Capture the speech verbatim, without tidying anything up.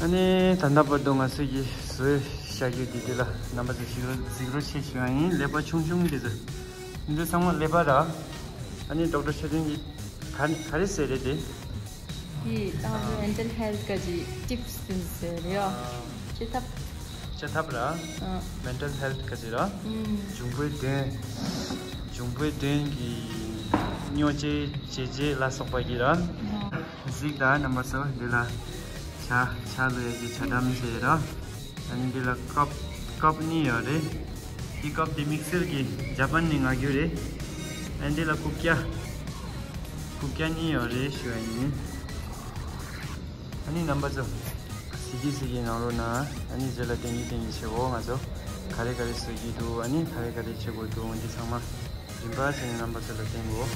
ཨ་ནི་ད་ལྟ་བར་དུ་ང་ཚོས་ཀྱི་བཟོས་བཞག་རྒྱུ་འདི་འདི་ལ་རྣམ་པ་ཚོས་གཟིགས་རོགས་གཟིགས་རོགས་བྱེད་ཞུ་ཡ་ཡིན། ཀླད་པ་ཆུང་ཆུང་འདི་ཚོ། འདི་ཚོ་ཚང་མ་ཀླད་པ་ར། ཨ་ནི་ཌོག་ཊར་ཆོས་སྒྲོན་གྱིས་ག་ག་རེ་ཟེར་རེད་དེ། འདི་ཏང་ཏུ་mental health ག་ཅི་tips དེ་ཟེར་ཡོད། བྱེད་ཐབས། བྱེད་ཐབས་ར། ཨ། mental health ག་ཅི་ར། ཨུམ། འབྱུང་པོའི་གདོན། འབྱུང་པོའི་གདོན་གྱི་སྨྱོ་བྱེད་བྱེད་བྱེད་ལ་སོགས་པ་གྱི་ར། ཨ། གཟིགས་དང་རྣམ་པ་ཚོ། འདི་ལ་ཇ་ཇ་བླུག་ཡ་གི་ཇ་ཌམ་ཟེར་ར། ཨ་ནི་འདི་ལ་ཀབ་ཀབ་གཉིས་ཡོད་རེད། འདི་ཀབ་འདི་དམིགས་བསལ་གྱི་ཇ་པན་ནས་མངགས་རྒྱུ་རེད། ཨ་ནི་འདི་ལ་རྐུབ་བཀྱག་རྐུབ་བཀྱག་གཉིས་ཡོད་རེད་ཞུ་བ་ཡིན། ཨ་ནི་རྣམ་པ་ཚོ། གཟིགས་ཀྱི་གཟིགས་ཀྱི་གནང་རོགས་གནང་། ཨ་ནི་རྗེས་ལ་བསྟན་གྱི་བསྟན་གྱི་བྱེད་འོ། ང་ཚོ་ག་རེ་ག་རེ་བཟོ་གི་འདུག་ཨ་ནི་ག་རེ་ག་རེ་བྱེད་དགོས་འདུག་འདི་ཚང་མ་རིམ་པ་བྱས་ནས་རྣམ་པ་ཚོ་ལ་བསྟན་དགོས།